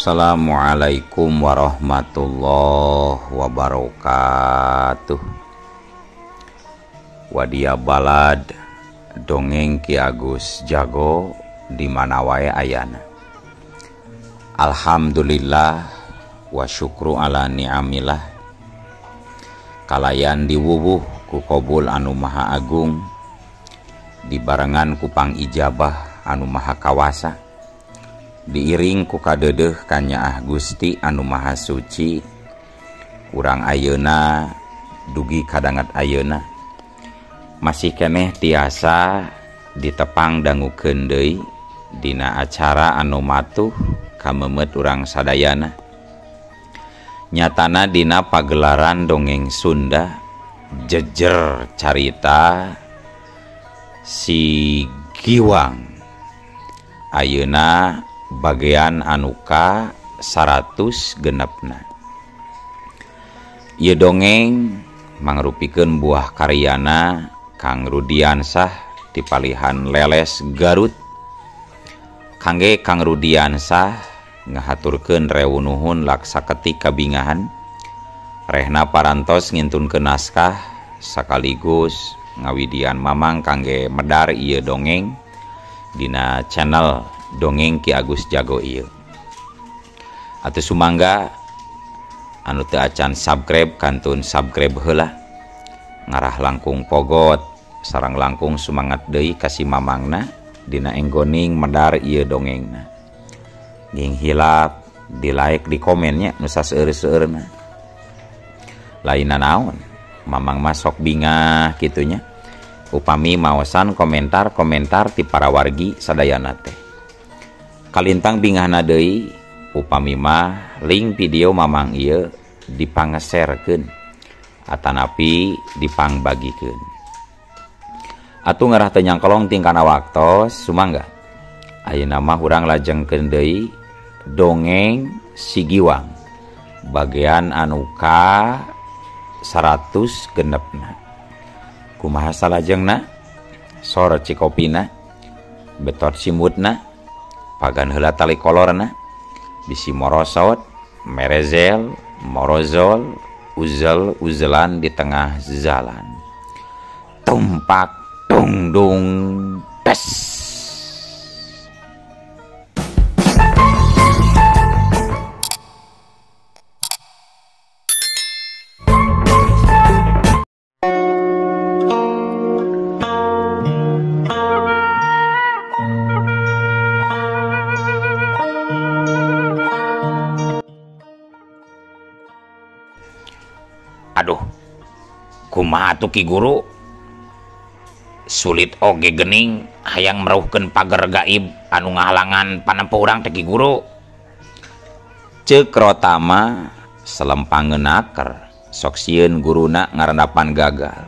Assalamualaikum warahmatullahi wabarakatuh. Wadia balad dongeng Ki Agus Jago di mana wae ayana. Alhamdulillah wa syukru ala ni'amillah. Kalayan diwuwuh ku kobul anu maha agung, dibarengan ku pangijabah anu maha kawasa, diiring ku kadeudeuh kanyaah Gusti anu maha suci. Urang ayeuna dugi kadangat ayeuna masih keneh tiasa ditepang dangukeun deui dina acara anu matuh kamemet urang sadayana. Nyatana dina pagelaran dongeng Sunda jejer carita si Giwang ayeuna bagian anuka 100 genepna. Ieu dongeng mangrupikeun buah karyana Kang Rudiansah di Palihan Leles Garut. Kangge Kang Rudiansah ngahaturkeun rewu nuhun laksaketik kabingahan rehna parantos ngintunkeun naskah sakaligus ngawidian mamang kangge medar ieu dongeng dina channel Dongeng Ki Agus Jago ieu. Atuh sumangga anu teu acan subscribe kantun subscribe heula, ngarah langkung pogot sareng langkung sumangat deui ka si mamangna dina enggoning medar ieu dongengna. Ging hilap di like di komennya nu saseueur-seueurna. Lainna naon mamang mah sok bingah kitunya upami maosan komentar-komentar ti para wargi sadayana teh. Kalintang bingahna deui upami mah link video mamang ieu dipangeserkeun atanapi dipangbagikeun. Atuh ngarah teu nyangkolong tingkana waktos sumangga. Ayeuna mah urang lajengkeun deui dongeng Si Giwang bagian anu ka 100 genepna. Kumaha salajengna? Sor cikopina, betot simutna, pagan heula tali kolorna, bisi morosot, merezel, morozol, uzel uzelan di tengah jalan. Tumpak tungdung tes. Aduh, kumaha atuh Ki Guru? Sulit oge gening hayang merauhkeun pager gaib anu ngahalangan panempo urang teh Ki Guru. Ceuk Rotama selempangeun naker, sok sieun guruna ngarandapan gagal.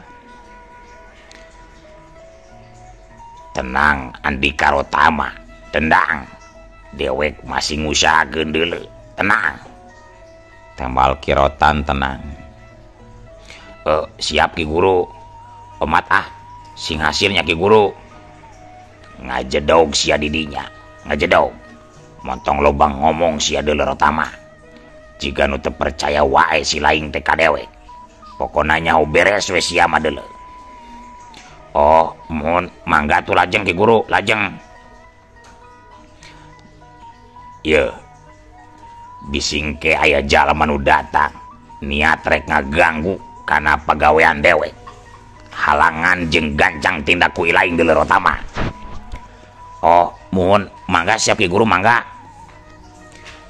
Tenang Andika Rotama, tendang. Dewek masih ngusahakeun deuleu, tenang. Tembal Ki Rotan tenang. Siap Ki Guru. Omat ah sing hasilnya Ki Guru. Ngajedog sia didinya, ngajedog. Montong lobang ngomong sia deuleu Rotama. Jika nu teu percaya wae si laing teh ka dewek. Pokona nyaho beres we sia mah deuleu. Oh, mohon mangga tuh lajeng Ki Guru, lajeng. Ye. Bising ke aya jalma nu datang, niat rek ngaganggu kana pagawean dewek. Halangan jeung gancang tindak ku ilaing deuleu Rotama. Oh, mohon mangga siap Ki Guru, mangga.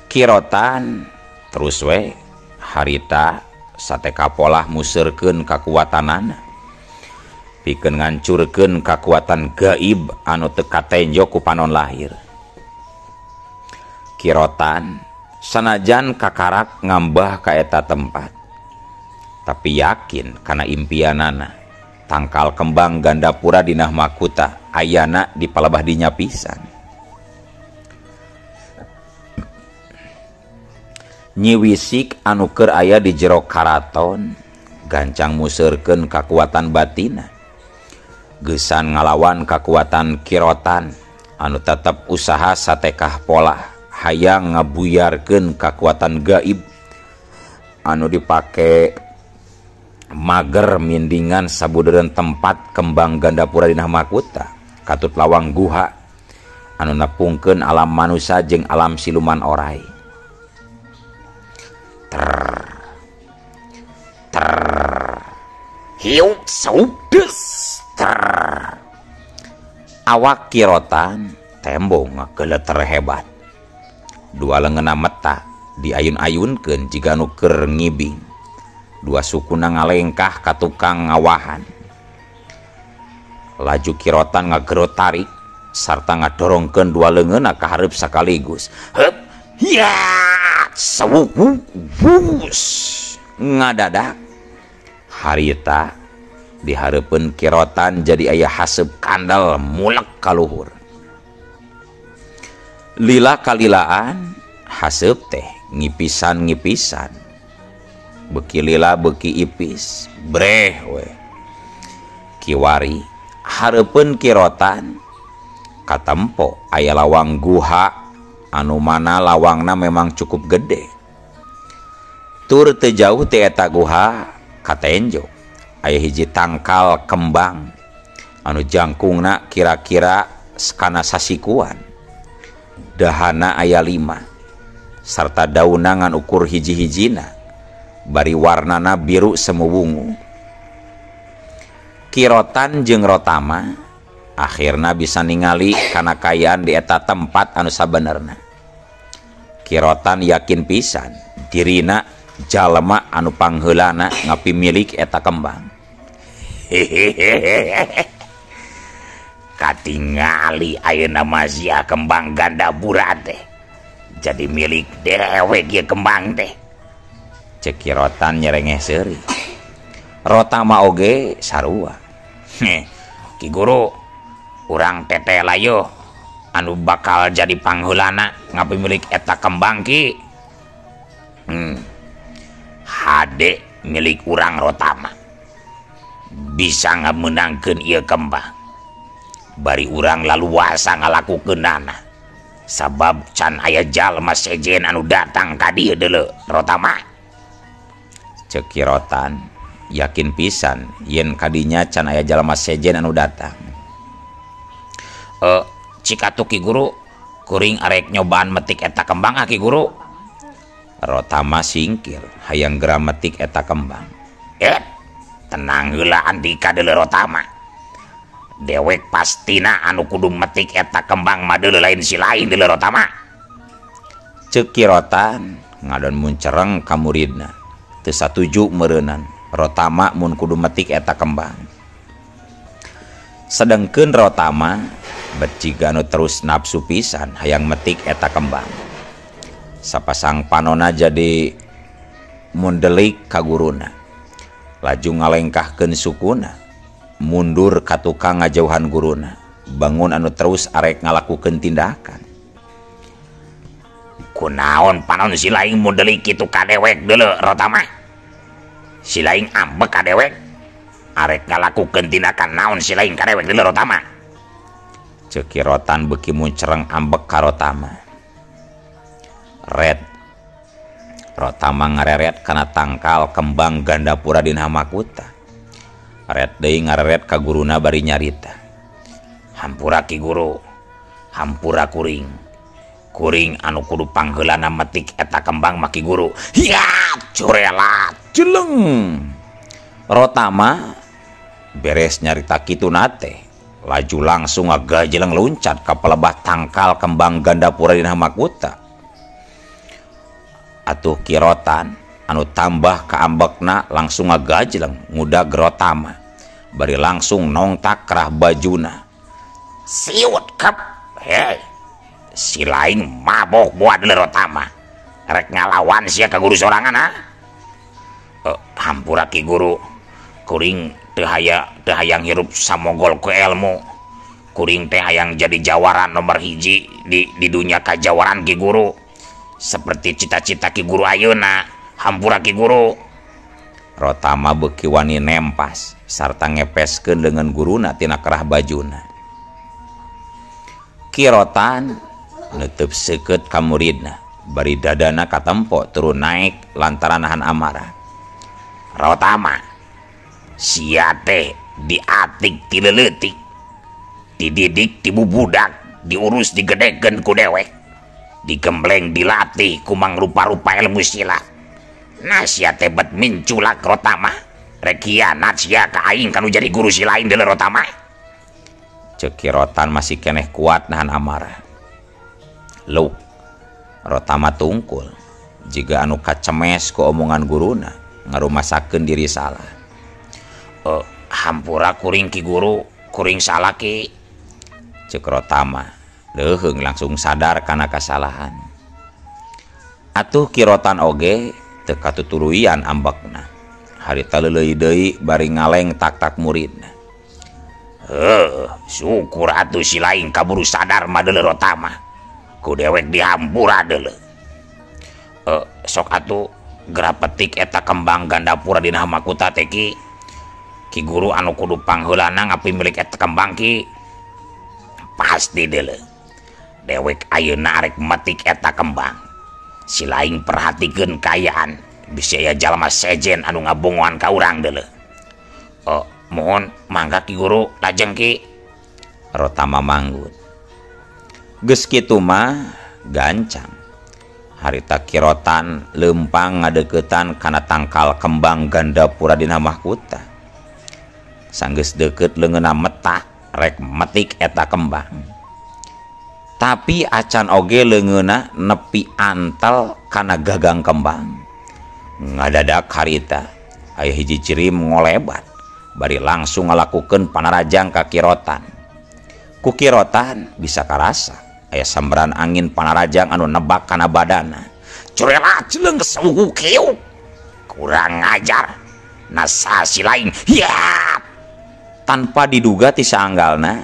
Ki Rotan terus we harita sateka polah museurkeun kakuatanana, pikeun ngancurkeun kakuatan gaib anu teu katenjo ku panon lahir. Ki Rotan sanajan kakarak ngambah ka eta tempat, tapi yakin kana impianana tangkal kembang Gandapura dinah makuta ayana di palebah dinya pisan. Nyi Wisik anu keur aya di jero karaton gancang museurkeun kakuatan batina, geusan ngalawan kakuatan Ki Rotan anu tetep usaha satekah polah Hayang ngabuyarkeun kakuatan gaib anu dipake mager mindingan sabudeureun tempat kembang Gandapura dina Makuta katut lawang guha anu nepungkeun alam manusia jeung alam siluman orai. Ter ter hiuk saudes ter awak kirotan tembong ngageleter hebat. Dua leungeunna meta diayun-ayunkeun jiga nu keur ngibing. Dua sukuna ngalengkah ka tukang ngawahan. Laju kirotan ngagero tarik sarta ngadorongkeun dua leungeunna ka hareup sakaligus. Heup ya sawus ngadadak harita di hareupeun kirotan jadi aya haseup kandel mulek ka luhur. Lila kalilaan haseup teh ngipisan-ngipisan, beki lila beki ipis breh we. Kiwari hareupeun kirotan katempo aya lawang guha anu mana lawangna memang cukup gede. Tur teu jauh ti eta guha katenjo aya hiji tangkal kembang anu jangkungna kira-kira sakana sasikuan. Dahana aya 5 sarta dauna ngan ukur hiji-hijina bari warnana biru semu wungu. Kirotan jeung Rotama akhirna bisa ningali kana kayaan di eta tempat anu sabenerna. Kirotan yakin pisan dirina jalema anu pangheulana ngapimilik eta kembang. Hehehe. Katingali ayeuna mah sia kembang Gandapura teh jadi milik dewek ieu kembang teh. Cek kirotan nyerengeh seuri. Rotama oge sarua. Ki guru, urang teteh layo anu bakal jadi pangheulana ngapimilik eta kembang ki. Hade milik urang Rotama bisa ngamenangkeun ieu kembang. Bari urang laluasa ngalakukeunana sabab can aya jalma sejen anu datang ka dieu deuleu Rotama. Ceuk kirotan yakin pisan yen kadinya can aya jalma sejen anu datang. Cik atuh Ki Guru, kuring arek nyobaan metik eta kembang ah Ki Guru. Rotama singkir hayang geura metik eta kembang. Tenang heula andika deuleu Rotama. Dewek pastina anu kudu metik eta kembang mah deuleu lain si lain deuleu Rotama. Ceuk kirotan ngadon muncereng ka muridna. Teu satuju meureunan Rotama mun kudu metik eta kembang. Sedengkeun Rotama bet jiga nu terus nafsu pisan hayang metik eta kembang. Sapasang panona jadi mundelik ka guruna. Laju ngalengkahkeun sukuna. Mundur ka tukang ngajauhan guruna. Bangun anu terus arek ngalakukeun tindakan. Kunaon panon si laing mundelik kitu ka dewek deuleu Rotama? Si laing ambek ka dewek arek ngalakukeun tindakan naon si laing ka dewek deuleu Rotama? Ceuk kirotan beuki muncereng ambek ka Rotama. Red Rotama ngareret kana tangkal kembang Gandapura dina Makuta. Red deui ngareret ka guruna bari nyarita. Hampura Ki Guru, hampura kuring. Kuring anu kudu pangheulana metik eta kembang mah Ki Guru. Hiya, curelat, jeleng. Rotama beres nyarita kitu nate, laju langsung ngagajeleng luncat ka pelebah tangkal kembang Gandapura dina Makuta. Atuh kirotan anu tambah kaambekna langsung ngagajeleng ngudag Rotama bari langsung nongtak kerah bajuna. Siut kep, hei, si lain mabok buat Rotama rek ngalawan sia ka guru sorangan ha. Hampura Ki Guru, kuring teu hayang hirup samogol ku ilmu. Kuring teh hayang jadi jawara nomor hiji di dunia kajawaran Ki Guru. Seperti cita-cita Ki Guru ayeuna. Hampura Ki Guru. Rotama beuki wani nempas sarta ngepeskeun leungeun guruna tina kerah bajuna. Kirotan Neuteub seukeut ka muridna bari dadana katempo turun naek lantaran nahan amarah. Rotama sia teh diatik ti leutik, dididik ti bubudak, diurus digedekeun ku dewek, digembleng dilatih ku mangrupa-rupa ilmu silat. Nah sia teh bet minculak Rotama, rek hianat sia ka aing kanu jadi guru si lain deuleu Rotama. Ceuk Ki Rotan masih keneh kuat nahan amarah. Luk Rotama tungkul jiga anu kacemes ku omongan guruna ngarumasakeun diri salah. Hampura kuring ki guru, kuring salah ki. Ceuk Rotama leuheung langsung sadar kana kasalahan. Atuh Ki Rotan oge teu katuturuyan ambekna. Harita leuleuy deui bari ngaleng tak-tak muridna. Heuh, syukur atuh si lain kaburu sadar mah deuleu Rotama. Ku dewek dihampura deuleu. Sok atuh geura petik eta kembang Gandapura dina mahkota teh ki. Ki guru anu kudu pangheulana ngapi milik eta kembang ki. Pasti deuleu. Dewek ayeuna arek metik eta kembang. Si lain perhatikeun kaayaan, bisi aya jalma sejen anu ngabongoan ka urang deuleu. Mohon mangga ki guru lajeng ki. Rotama manggut. Geus kitu mah gancang. Harita Ki Rotan leumpang ngadeuketan kana tangkal kembang Gandapura dina mahkota. Sanggeus deukeut leungeunna metah rek metik eta kembang. Tapi acan oge leungeunna nepi antel kana gagang kembang. Ngadadak harita aya hiji cirim ngolebat bari langsung ngalakukeun panarajang ka Ki Rotan. Ku Ki Rotan bisa karasa aya sambaran angin panarajang anu nebak kana badana. Curela cileung suhu kieu. Kurang ajar. Nasa si lain. Hiat. Tanpa diduga ti saanggalna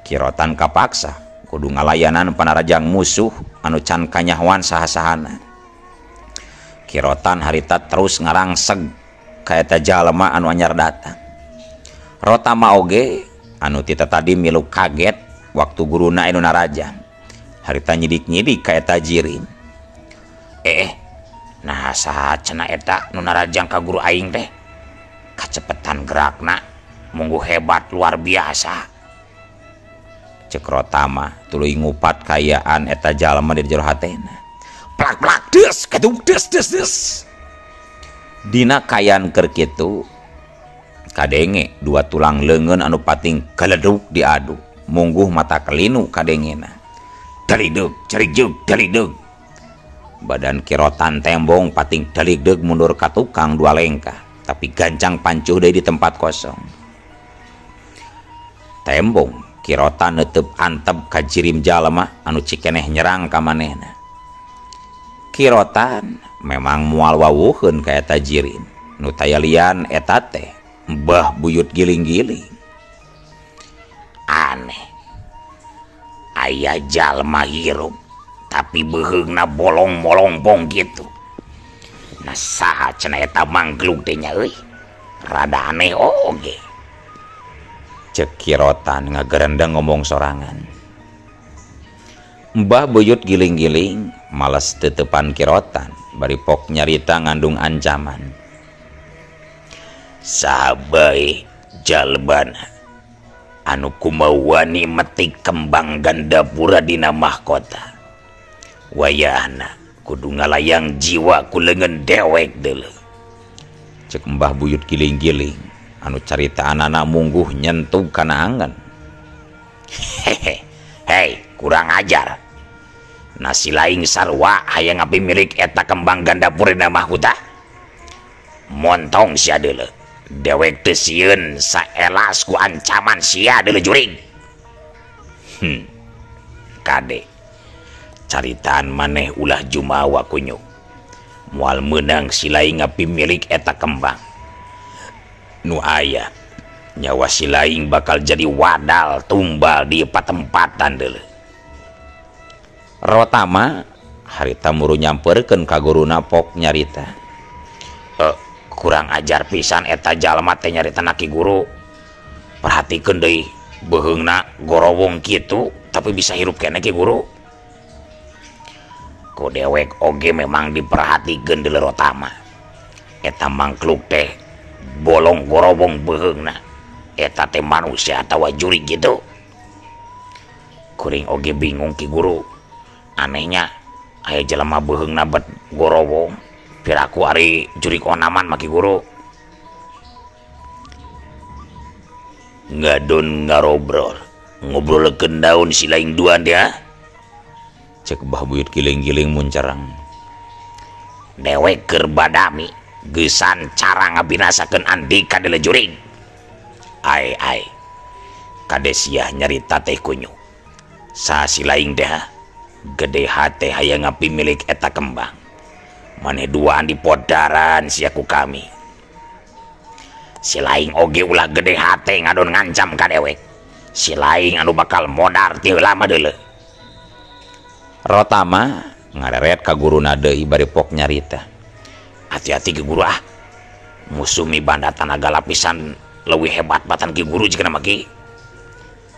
Ki Rotan kapaksa kudu ngalayanan panarajang musuh anu can kanyahoan saha-sahana. Ki Rotan harita terus ngarangseg ka eta jalma anu anyar datang. Rotama oge anu tita tadi milu kaget waktu guruna anu narajang. Harita nyidik-nyidik ka eta jirim. Nah saha cenah eta nu narajang ka guru aing teh? Kacepetan gerakna munggu hebat luar biasa. Ceuk Rotama tuluy ngupat kaayaan eta jalma di jero hatena. Plak-plak des ketuk des des des. Dina kaayaan keur kitu kadenge dua tulang leungeun anu pating galedug diadu. Mungguh mata kelinu kadengena. Dalideg cerijeug dalideg. Badan Ki Rotan tembong pating daligdeg mundur ka tukang dua lengkah, tapi gancang pancuh deui di tempat kosong. Tembong Ki Rotan neuteub antep ka jirim jalma anu cikeneh nyerang ka manehna. Ki Rotan memang moal wawuheun ka eta jirim. Nu taya lian eta teh Mbah Buyut Giling-giling. Aneh. Aya jalma hirup tapi beuheungna bolong-bolong-bong gitu. Nah saha cenah eta mangglug teh nya euy. Rada aneh oge. Ceuk Ki Rotan ngagerendeng ngomong sorangan. Mbah Buyut Giling-giling males tetepan Ki Rotan bari pok nyarita ngandung ancaman. Saha bae jalbana anu kumawani metik kembang Gandapura dina mahkota. Wayahna kudu ngalayang jiwa ku leungeun dewek deuleu. Ceuk Mbah Buyut Giling-giling anu caritaanana mungguh nyentuh kana angen. Hehe, hei kurang ajar. Nasi laing sarua hayang ngapi milik eta kembang Gandapura dina mahkota. Montong sia deuleu. Dewek teu sieun saelas ku ancaman sia deuleu jurig. Kade caritaan maneh ulah jumawa kunyuk. Moal meunang si laing ngapi milik eta kembang. Nu aya nyawa si laing bakal jadi wadal tumbal di patempatan deuleu. Rotama harita muru nyamperkeun ka guruna pok nyarita. Kurang ajar pisan eta jalma teh nyarita na ki guru. Perhatikeun deui beuheungna gorowong kitu tapi bisa hirup keneh ki guru. Ku dewek oge memang diperhatikeun deuleu Rotama. Eta mangkluk teh bolong gorobong beuheungna. Eta teh manusia atawa jurig gitu. Kuring oge bingung Ki Guru. Anehnya aya jelema beuheungna bet gorobong. Piraku ari jurig onaman mah Ki Guru. Ngadon ngarobrol, ngobrolkeun daun si laing duan dia. Cek Mbah Buyut giling-giling muncerang. Dewek keur badami geusan cara ngabinasakeun andika deuleu jurig. Ai ai. Kade sia nyarita teh kunyu. Saha si laing teh gede hate hayang ngapimilik eta kembang. Maneh duaan di podaran sia ku kami. Si laing oge ulah gede hate ngadon ngancam ka dewek. Si laing anu bakal modar ti heula mah deuleu. Rotama ngareret ka guruna deui bari pok nyarita. Hati-hati Ki Guru ah. Musuh mibanda tanaga lapisan leuwih hebat batan Ki Guru jigana mah Ki.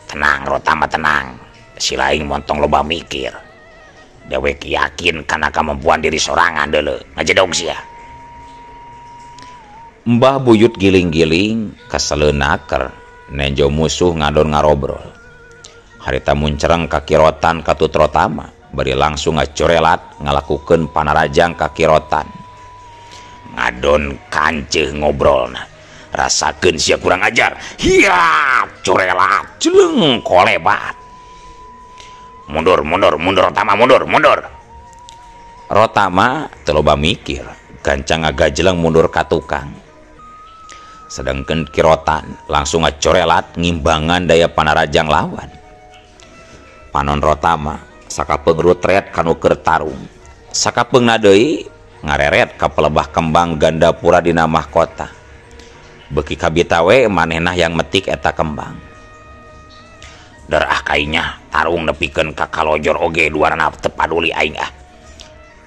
Tenang Rotama tenang. Si laing montong loba mikir. Dewek yakin kana kemampuan diri sorangan deuleu. Ngajedog sia. Mbah Buyut giling-giling kaseleun naker nenjo musuh ngadon ngarobrol. Harita muncereng ka Kirotan katut Rotama bari langsung ngacorelat ngalakukeun panarajang ka Kirotan. Ngadon kanceuh ngobrolna. Rasakeun sia kurang ajar. Hiya, corelat jeleng kolebat. Mundur, mundur, mundur Rotama, mundur, mundur. Rotama teu loba mikir, gancang ngagajeleng mundur ka tukang. Sedangkan Kirotan langsung ngacorelat ngimbangan daya panarajang lawan. Panon Rotama sakapeung rutret kanu keur tarung. Sakapeungna deui ngareret ka pelebah kembang Gandapura dina mahkota. Beuki kabita we manehna yang metik eta kembang. Derah kainya tarung nepikeun ka kalojor oge duarana teu paduli aing ah.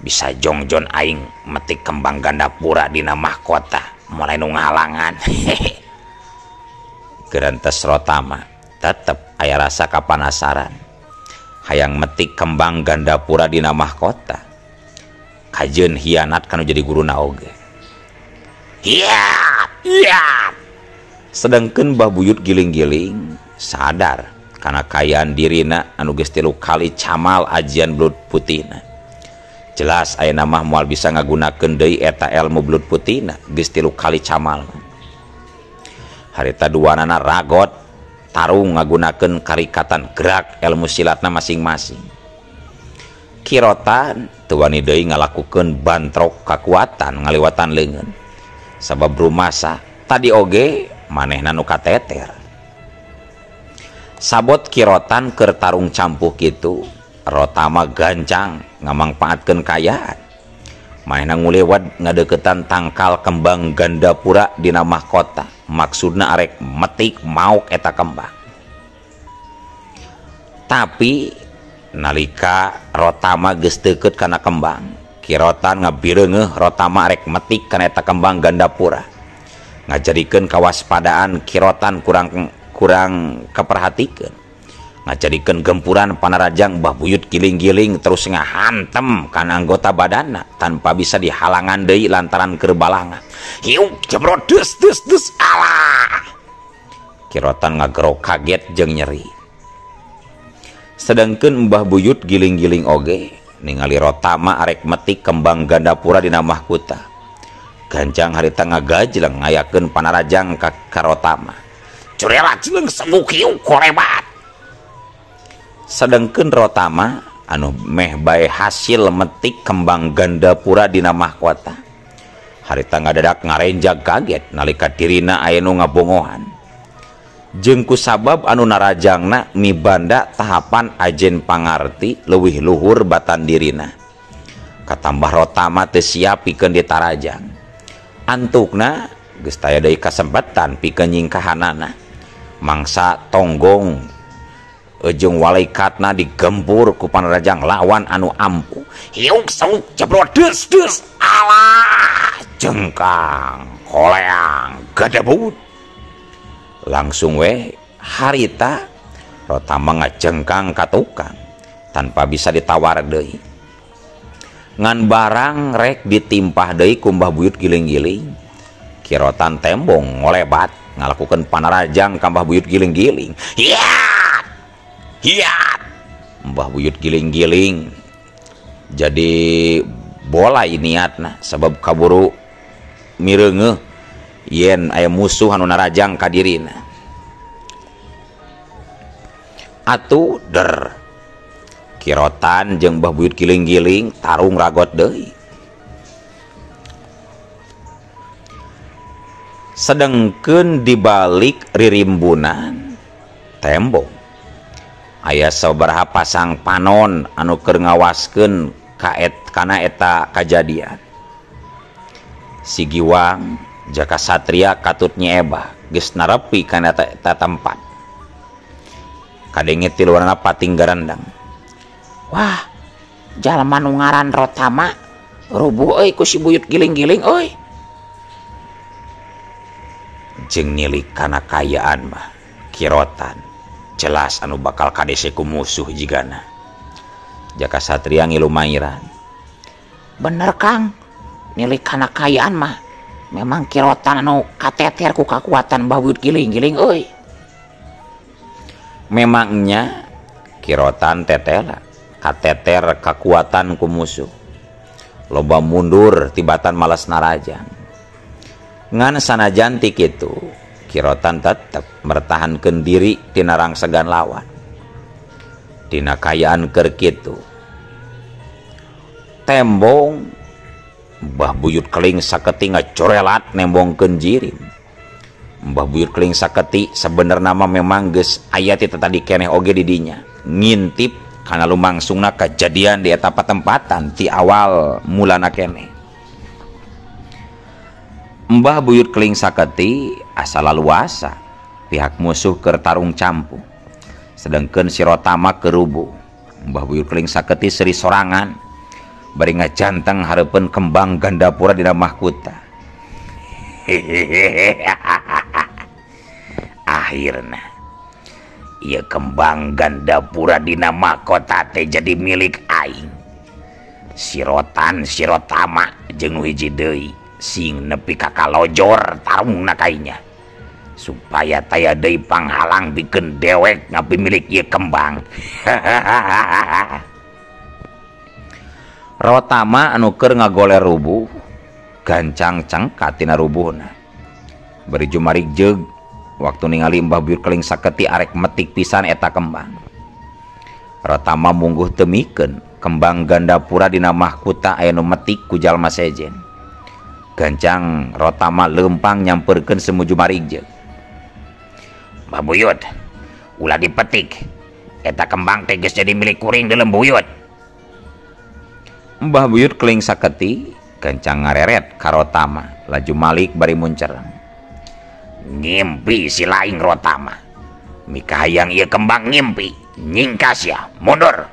Bisa jongjon aing metik kembang Gandapura dina mahkota. Mulai nu ngahalangan. Gerentes Rotama tetep aya rasa kapanasaran. Hayang metik kembang Gandapura dina mahkota. Kajeun hianat kanu jadi guruna oge. Hiat, hiat. Sedangkeun Mbah Buyut giling-giling sadar kana kayaan dirina anu geus 3 kali camal ajian belut putihna. Jelas ayeuna mah moal bisa ngagunakeun deui eta ilmu belut putihna geus 3 kali camal. Harita duanana ragot tarung ngagunakeun karikatan gerak ilmu silatna masing-masing. Kirotan teu wani deui ngalakukeun bantrok kakuatan ngaliwatan leungeun. Sabab rumasa tadi oge manehna nu kateter. Sabot Kirotan keur tarung campuh kitu, Rotama gancang ngamangpaatkeun kayaan. Manehna ngulewat ngadeukeutan tangkal kembang Gandapura dina mahkota. Maksudna arek metik maok eta kembang. Tapi nalika Rotama geus deukeut kana kembang, Kirotan ngabireungeuh Rotama arek metik kana eta kembang Gandapura. Ngajadikeun kawaspadaan Kirotan kurang keperhatikeun. Ngajadikeun gempuran panarajang Mbah Buyut giling-giling terus ngahantem kana anggota badanna tanpa bisa dihalangan deui lantaran keur balangan. Hiuk jebrot des des des alah. Kirotan ngagero kaget jeung nyeri. Sedangkeun Mbah Buyut giling-giling oge ningali Rotama arek metik kembang Gandapura dina mahkota. Gancang harita ngagajleng ngayakeun panarajang ka Rotama. Curelat jeleng sebuk hiuk korebat. Sedangkeun Rotama anu meh bae hasil metik kembang Gandapura dina mahkota. Harita ngadadak ngarenjag kaget nalika dirina aya nu ngabongohan. Jeung kusabab anu narajangna mibanda tahapan ajen pangarti leuwih luhur batan dirina. Katambah Rotama teu siap pikeun ditarajang. Antukna geus taya deui kasempatan pikeun nyingkahanana. Mangsa tonggong jeung walaikatna digempur ku panarajang lawan anu ampuh. Hiuk sauk jebrot des des alah jengkang koleang gadebut. Langsung we harita Rotama ngajengkang ka tukang tanpa bisa ditawar deui. Ngan barang rek ditimpah deui ku Mbah Buyut Giling-giling. Kirotan tembong ngolebat ngalakukeun panarajang ka Mbah Buyut Giling-giling. Hiat! Hiat! Mbah Buyut Giling-giling jadi bola niatna sabab kaburu mireungeuh yen aya musuh anu narajang ka dirina. Atuh der Kirotan jeung Mbah Buyut Giling-giling tarung ragot deui. Sedengkeun di balik ririmbunan tembok aya sabaraha pasang panon anu keur ngawaskeun kana eta kajadian. Si Giwang Jaka Satria katut Nyi Ebah geus narepi kana eta tempat. Kadenge tiluarna pating garandang. Wah, jalma nu ngaran Rotama rubuh euy ku si Buyut Giling-giling euy. Jeung nilik kana kayaan mah Kirotan jelas anu bakal kadese ku musuh jigana. Jaka Satria ngilu mairan. Bener Kang, nilik kana kayaan mah memang Kirotan anu kateter ku kakuatan Mbah Buyut Giling-giling euy. Memangnya Kirotan tetela kateter kakuatan ku musuh. Loba mundur tibatan malas narajang. Ngan sanajan ti kitu Kirotan tetep mertahankeun diri tina rangsegan lawan. Dina kayaan keur kitu tembong Mbah Buyut Keling Saketi ngacorelat nembongkeun jirim. Mbah Buyut Keling Saketi sebenarna mah memang geus aya ti tadi keneh oge di dinya. Ngintip kana lumangsungna kajadian di eta patempatan ti awal mulana keneh. Mbah Buyut Keling Saketi asal laluasa pihak musuh keur tarung campuh. Sedengkeun si Rotama keur rubuh. Mbah Buyut Keling Saketi seuri sorangan bari ngajanteng hareupeun kembang Gandapura dina mahkota. Akhirna ieu kembang Gandapura dina mahkota teh jadi milik aing. Si Rotan, si Rotama jeung nu hiji deui sing nepi ka kalojor tarungna kainya supaya taya deui panghalang pikeun dewek ngapimilik ieu kembang. Rotama anu keur ngagoler rubuh gancang cengkat tina rubuhna. Bari jumarik jeug waktu ningali Mbah Buyut Keling Saketi arek metik pisan eta kembang. Rotama mungguh teu mikeun kembang Gandapura dina mahkota aya nu metik ku jalma sejen. Gancang Rotama leumpang nyamperkeun semu jumarik jeug. Mbah Buyut, ulah dipetik. Eta kembang teh geus jadi milik kuring deuleu Buyut. Mbah Buyut Keling Saketi gancang ngareret ka Rotama, laju malik bari muncereng. Ngimpi si laing Rotama. Mikahayang ieu kembang ngimpi, nyingkas ya, mundur.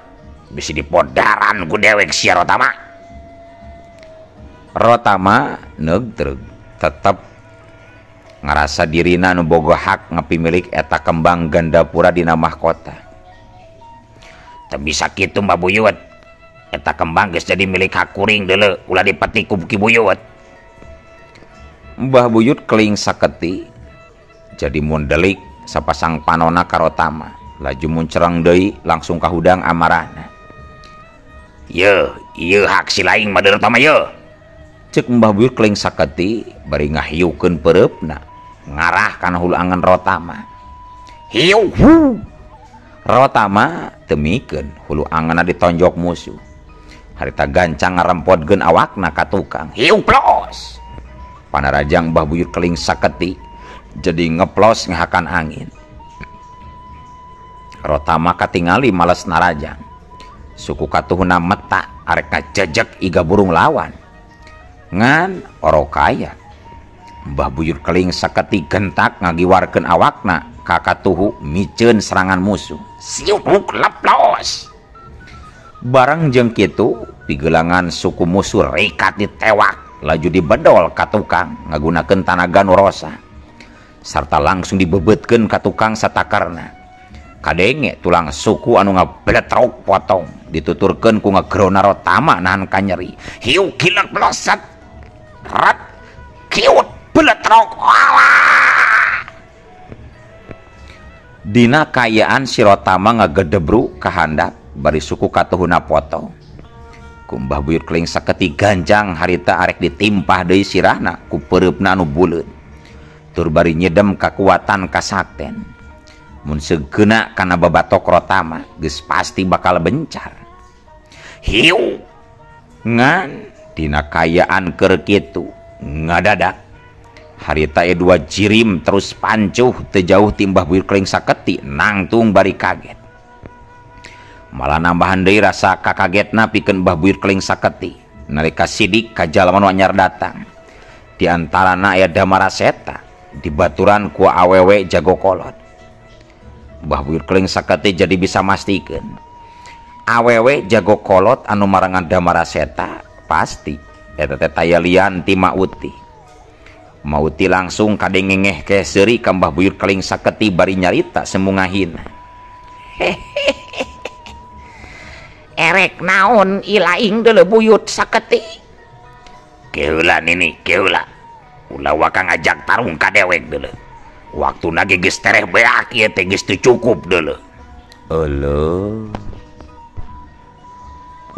Bisi dipodaran ku dewek sia Rotama. Rotama neugtreg tetep ngarasa dirina nu boga hak ngapimilik eta kembang Gandapura dina mahkota. Teu bisa kitu Mbah Buyut. Eta kembang geus jadi milik hak kuring deuleu, ulah dipetik ku Ki Buyut. Mbah Buyut Keling Saketi jadi mundelik sapasang panona ka Rotama, laju muncereng deui langsung kahudang amarahna. Yeuh, ieu hak si laing mah deuleu Rotama yeuh. Ceuk Mbah Buyut Keling Saketi bari ngahiukeun peureupna ngarah kana hulu angen Rotama. Hiu hu. Rotama teu mikeun hulu angenna ditonjok musuh. Harita gancang ngarempotkeun awakna ka tukang. Hiu plos. Panarajang Mbah Buyut Keling Saketi jadi ngeplos ngahakan angin. Rotama katingali males narajang. Suku katuhuna meta arek ngajejek iga burung lawan. Ngan orokaya Mbah Buyut Keling Saketi gentak ngagiwarkeun awakna ka katuhu miceun serangan musuh. Siuk leplos. Barang jeung kitu pigelangan suku musuh rikat ditewak laju dibedol ka tukang ngagunakeun tanaga nu rosa sarta langsung dibebetkeun ka tukang satakarna. Kadenge tulang suku anu ngabeletrok potong dituturkeun ku ngagerona Rotama nahan kanyeri. Hiu gilek bleset rat kiut beletrok alah. Dina kaayaan si Rotama ngagedebru ka handap bari suku katuhuna potong. Ku Mbah Buyut Keling Saketi ganjang harita arek ditimpah deui sirahna ku peureupna anu buleud. Tur bari nyedem kakuatan kasakten. Mun segeuna kana babatok Rotama geus pasti bakal bencar. Hiu ngan dina kaayaan keur kitu ngadadak harita e dua jirim terus pancuh teu jauh ti Mbah Buyut Keling Saketi nangtung bari kaget. Malah nambahan deui rasa kakagetna pikeun Mbah Buyut Keling Saketi nalika sidik ka jalma nu anyar datang. Di antarana aya Damara Seta dibaturan ku awewe jago kolot. Mbah Buyut Keling Saketi jadi bisa mastikeun awewe jago kolot anu marangan Damara Seta pasti eta teh taya lian ti Mauti. Mauti langsung kadengengeh ke seuri ka Mbah Buyut Keling Saketi bari nyarita semungahina. Erek naon ilaing deuleu Buyut Saketi? Keula nini keula. Ulah waka ngajak tarung ka dewek deuleu. Waktuna ge geus tereh beak ieu teh geus teu cukup deuleu. Euleuh.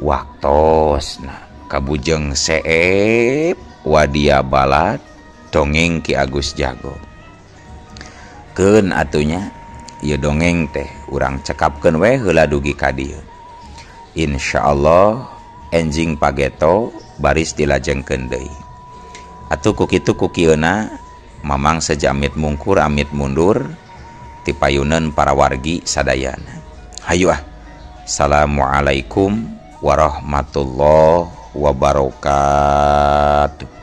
Waktosna kabujeng seep wadia balad dongeng Ki Agus Jago. Keun atunya ieu dongeng teh urang cekapkeun we heula dugi ka dieu. Insyaallah enjing pageto baris dilajengkeun deui. Atuh ku kitu ku kieuna Mamang sejamit mungkur amit mundur tipayunan para wargi sadayana. Hayu ah. Assalamualaikum warahmatullahi wabarakatuh.